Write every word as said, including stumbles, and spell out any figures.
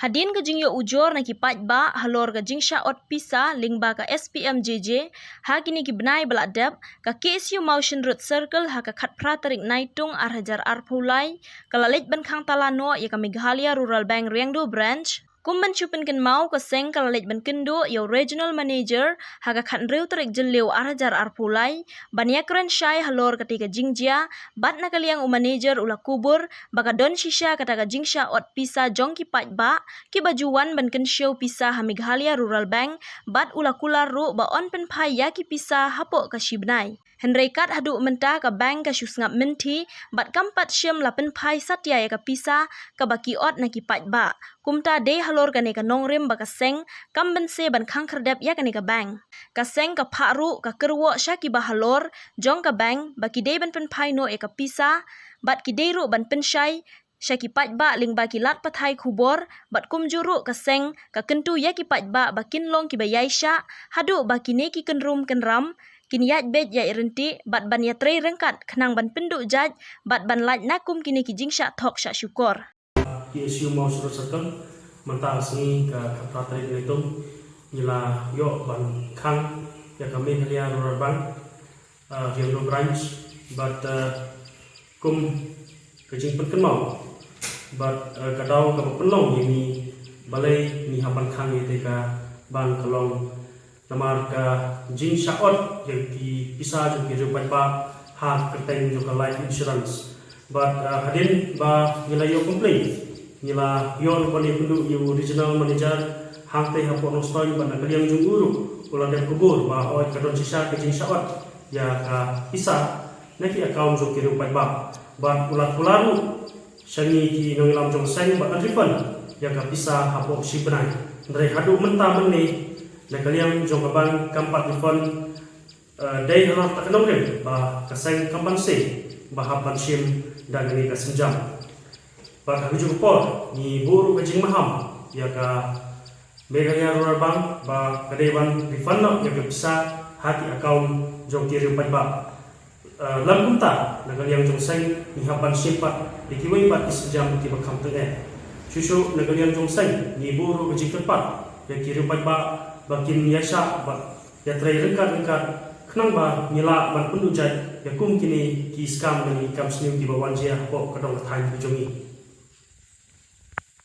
Hadien ka jingïoh ujor na ki paidbah halor ka jingshah ot pisa lyngba ka S P M J J ha kine ki bnai ba la dep, ka K S U Mawshynrut Circle ha ka khatphra tarik Naitung ar hajar arphew lai ka la leit ban khang tala noh ïa ka Meghalaya Rural Bank Riangdo Branch. Kum ban shu pynkynmaw, ka seng ka la leit ban kynduh ïa u Regional Manager ha ka khathynriew tarik Jylliew ar hajar arphew lai ban ïakren shai halor kata ka jingjia, bad na ka liang u manager u la kubur ba ka don shisha kata ka jingshah ot pisa jong ki paidbah kiba ju wan ban kynshew pisa ha Meghalaya Rural Bank, bad u la kular ruh ba yn pynphai ïa ki pisa hapoh ka shi bnai. Hynrei kat haduh mynta ka bank ka shu sngap mynthi bad kam pat shym la pynphai satia ïa ka pisa kaba ki ot na ki paidbah. Kumta dei halor kane ka nongrim ba ka seng kam banse ban khang khyrdep ïa kane ka bank. Ka seng ka phah ruh ka kyrwoh sha kiba halor jong ka bank ba ki dei ban pynphai noh ïa ka pisa bad ki dei ruh ban pynshai sha ki paidbah lyngba ki lad pathai khubor, bad kumjuh ruh ka seng ka kyntu ïa ki paidbah ba kin long kiba ïaishah haduh ba kine ki kynrum kynram kin ïaid beit ïaid ryntih bad ban ïatrei ryngkat khnang ban pynduh jait bad ban lait na kum kine ki jingshah thok shah shukor. K S U Mawshynrut Circle, mynta ka sngi ka khatphra tarik Naitung ngi la ïoh ban khang ïa ka Meghalaya Rural Bank, uh, Riangdo Branch, bad, uh, kum ka jingpynkynmaw bad, uh, ka daw kaba pynlong ïa ngi balei ngi hap ban khang ïa kata ka bank ka long namar ka jingshah ot ïa ki pisa jong ki riew paidbah ha ka kyrteng jong ka life insurance. Bad, uh, hadien ba ngi la ïoh complain, ngi la ïoh ruh ban ïakynduh ïa u Regional Manager hangtei hapoh Nongstoiñ, bad na ka liang jong u ruh u la dep kubur ba hooid ka don shisha ka jingshah ot ïa ka pisa na ki account jong ki riew paidbah. Bad u la kular ruh sha ngi ki nongïalam jong ka seng ba yn refund ïa ka pisa hapoh shi bnai. Hynrei haduh mynta mynne na ka liang jong ka bank kam pat refund, eh, dei halor kata ka nongrim ba ka seng kam banse ba hap ban shim da kane ka sienjam. Bad ha kajuh ka por ngi buh ruh ka jingmaham ïa ka Meghalaya Rural Bank ba ka dei ban refund noh ïa ka pisa ha ki account jong ki riew paidbah. Eh, lym kumta, na ka liang jong seng ngi hap ban shim pat ïa kiwei pat ki sienjam kiba kham tyngeh. Shuh shuh na ka liang jong seng ngi buh ruh ka jingkyrpad ïa ki riew paidbah ba kin ïaishah bad ïatrei ryngkat ryngkat khnang ba ngi lah ban pynduh jait ïa kum kine ki scam ne ki kam sniew kiba wan jia hapoh ka dong ka thaiñ ka jong ngi.